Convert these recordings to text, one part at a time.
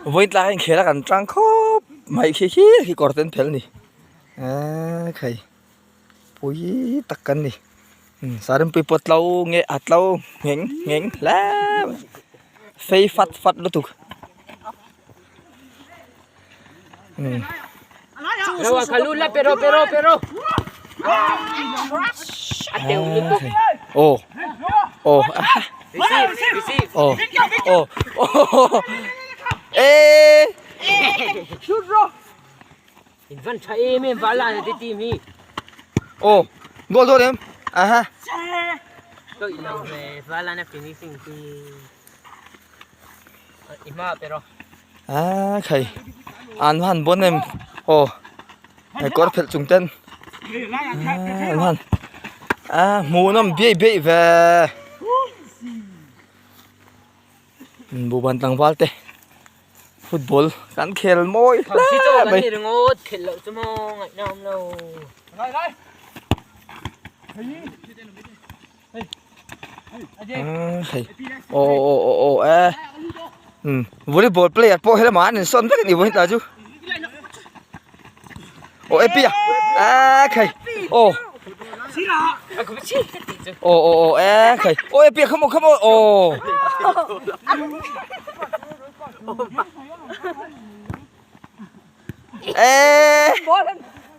Vawiin tlai a inkhel a kan tang khawp mai khi khi khi kawr te an phelh a ni eee khai pui tak kan ni Sarinpui pawh tlo nge a tlo ngheng ngheng hle mai fei fat fat lutuk aw aw aw aw eee. In van tha em em val la te team hi. Aw goal dawn em aha. Ka ilo ve val na finishing khi. I hma pero. A khai an han bon em aw hei kawr phelh chung ten an han a hmuhnawm biai biai ve buhban tlangval te. Football kan khel mawi hle mai. Hei aw aw aw aw e um volleyball player pawh helamah an insawn vek a ni vawiin tah chu aw e pia a khai aw aw aw aw e khai aw e pia come on come on aw. Eee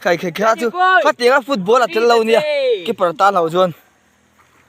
khai khai kha chu khatianga football a tel lo nia keeper tan ho chuan.